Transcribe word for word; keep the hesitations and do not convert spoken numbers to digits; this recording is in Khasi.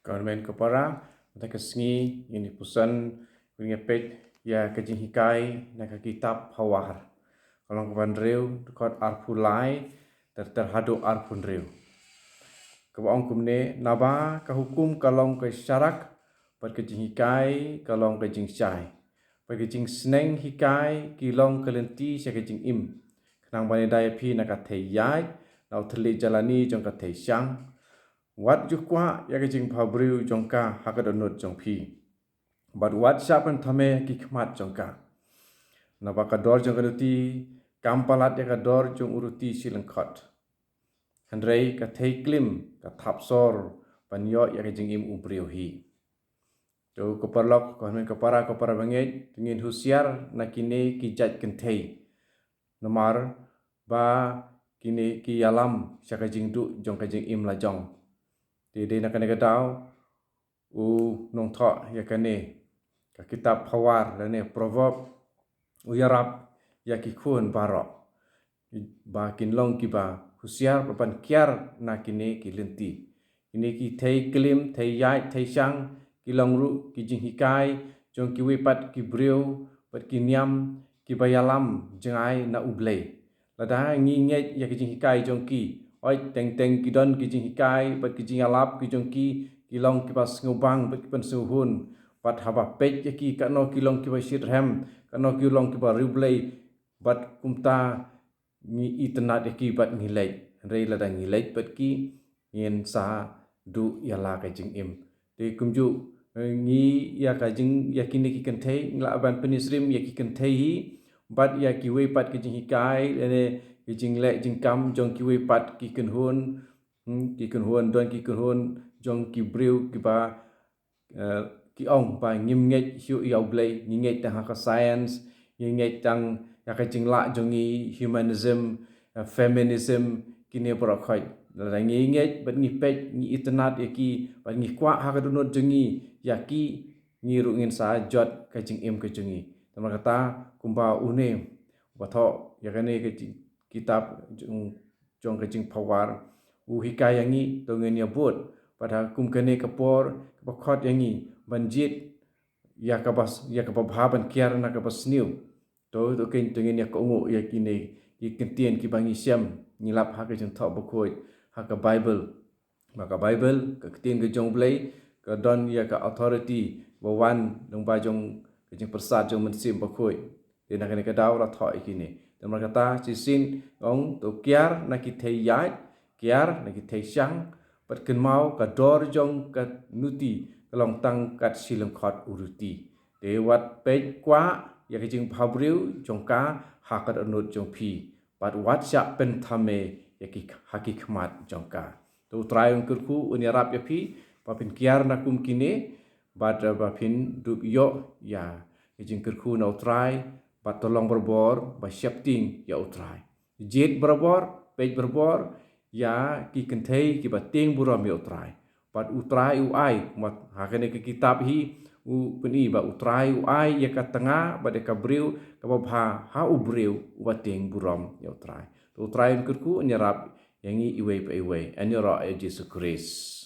Ka hynmen ka para, mynta ka sngi ngin ïa puson, ngin ïa peit ïa ka jinghikai na ka kitab Phawar. Ka lynnong kaba hynriew, dkhot arphew lai, ter ter haduh arphew hynriew. Kaba ong kumne, naba ka hukum ka long ka sharak, bad ka jinghikai ka long ka jingshai, bad ka jingsneng hikai ki long ka lynti sha ka jingim. Khnang ban ïada ïa phi na ka thei ïaid, na u thylliej jylliew jong ka thei shang. Wat ju kwah ïa ka jingbhabriew jong ka ha ka dohnud jong phi, bad wat shah pynthame ki khmat jong ka. Naba ka dor jong ka nuti kam palat ïa ka dor jong u ruti shi lyngkhot, hynrei ka thei klim ka thap sor ban ïoh ïa ka jingim u briew hi. To ko paralok, ko hynmen ko para, ko para bangeit, to ngin husiar na kine ki jait kynthei. Namar ba kine ki ïalam sha ka jingduh jong ka jingim lajong. Te dei na kane ka daw u nongthoh ïa kane ka kitab Phawar lane Proverb u ïarap ïa ki khun baroh ba kin long kiba husiar ban kiar na kine ki lynti. Kine ki thei klim, thei ïaid, thei shang, ki long ruh ki jinghikai jong kiwei pat ki briew bad ki niam kiba ïalam jngai na U Blei. Lada ngi ngeit ïa ki jinghikai jong ki, oi teng teng ki don ki jinghikai bad ki jingïalap ki jong ki, ki long kiba sngewbang bad ki pynsngewhun. Bad haba peit ïa ki, kano ki long kiba shitrhem, kano ki long kiba riewblei, bad kumta ngi itynnad ïa ki bad ngi leit. Hynrei lada ngi leit bad ki, ngin sa duh ïa la ka jingim. Te kumjuh, eh, ngi ïa ka jing, ïa kine ki kynthei, ngi lah ban pynsyriem ïa ki kynthei hi bad ïa kiwei pat ki jinghikai lane ki jingleh jingkam jong kiwei pat ki kynhun. Hmm, ki kynhun, don ki kynhun jong ki briew kiba, eh, ki ong ba ngim ngeit shuh ïa U Blei, ngi ngeit tang ha ka science, ngi ngeit tang ïa ka jinglah jong ngi, humanism, eh, feminism, kine baroh khoit. Lada ngi ngeit bad ngi peit, ngi itynnad ïa ki bad ngi kwah ha ka dohnud jong ngi ïa ki, ngi ruh ngin sa jot ka jingim ka jong ngi. Namar kata kumba une ba thoh ïa kane ka jing, kitab jong, jong ka jingphawar u hikai ïa ngi, to ngin ïa bud. Bad ha kum kane ka por kaba khot ïa ngi ban jied ïa kaba, ïa kaba bha ban kiar na kaba sniew. To, to kin, to ngin ïa kohnguh ïa kine ki kyntien kiba ngi shem, ngi lap ha ka Jingthoh Bakhuid, ha ka Baibl. Ba ka Baibl, ka ktien ka jong U Blei, ka don ïa ka authority ba wan lyngba jong ka jingpyrsad jong U Mynsiem Bakhuid. Te na kane ka daw la thoh ïa kine. Te namar kata shisien ong, to kiar na ki thei ïaid, kiar na ki thei shang, bad kynmaw ka dor jong ka nuti ka long tang kat shi lyngkhot u ruti. Te wat peit kwah ïa ka jingbhabriew jong ka ha ka dohnud jong phi, bad wat shah pynthame ïa ki, ha ki khmat jong ka. To U Trai un kyrkhu, un ïarap ïa phi ba phin kiar na kum kine, bad, eh, ba phin dup ïoh ïa ka jingkyrkhu na U Trai, bad to long barabor ba sheptieng ïa U Trai. Jied barabor, peit barabor ïa ki kynthei kiba tieng burom ïa U Trai. Bad U Trai u ai, kumba ha kane ka kitab hi u pyni ba U Trai u ai ïa ka tnga bad ïa ka briew kaba bha ha u briew uba tieng burom ïa U Trai. To U Trai un kyrkhu, un ïarap ïa ngi iwei pa iwei. Yn ïaroh ïa U Jisu Khrist.